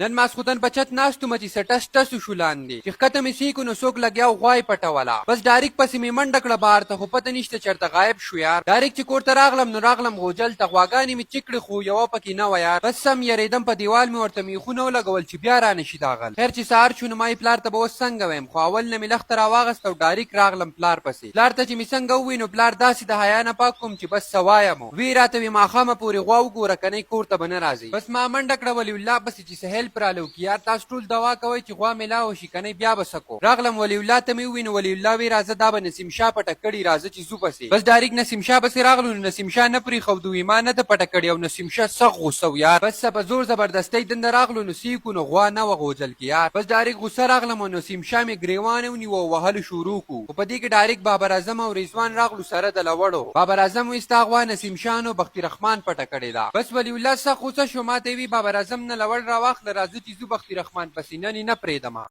نن ماسخوتن په چت ناست وم چې څه ټس ټس وشو لاندې چې ښکته مې څه کو نو څوک لګیا و غوا یې پټوله بس ډاریک پسې مې منډه کړه بهر ته خو پته نشته چرته غایب شو یار ډاریک چې کور ته راغلم نو راغلم غوجل ته غواګانې مې چک کړې خو یوه پکې نه وه یار بس سم یریدم په دیوال مې ورته میخونه ولګول چې بیا رانه شي دا غل خیر چې سهار شو نو ما یې پلار ته به اوس څنګه وایم خو اول نه مې لښته راواغسته او ډاریک راغلم پلار پسې پلار ته چې مې څنګه ووی نو پلار داسې د حیا نه پاک کوم چې بس څه وایم وی راته وی ماښامه پورې غوا وګوره کنۍ کور ته به نه راځې. بس ما منډه کړه ولي الله پسې چې څه هیلپ راله وکړي یار تاسو ټول دوا کوئ چې غوا ملاوه شي کنۍ بیا به څه کو راغلم ولي الله ته مې ووی نو ولي الله وی راځه دا به نسیم شاه پټه کړي راځه چې ځو پسې بس ډاریک نسیم شاه پسې راغلو نو نسیم شاه نه پریښودو وی ما نه ده پټه کړې او نسیم شاه سخت غوسه و یار بس څه په زور زبردستۍ دنده راغلو نو څه کو نو غوا نه وه غوجل کې یار بس ډاریک غوسه راغلم او نسیم شاه مې ګریوان ونیو او وهلو شروع کو خو په دې کې ډاریک بابر اعظم او رضوان راغلو سره د لوړو بابر اعظم وی ستا غوا نسیم شاه نو بختی رحمان پټه کړې ده بس ولی الله سخت غوسه شو ماته یې وی بابر اعظم نه لوړ راواخله راځه چې ځو بختی رحمان پسې نن یې نه پرېږدم.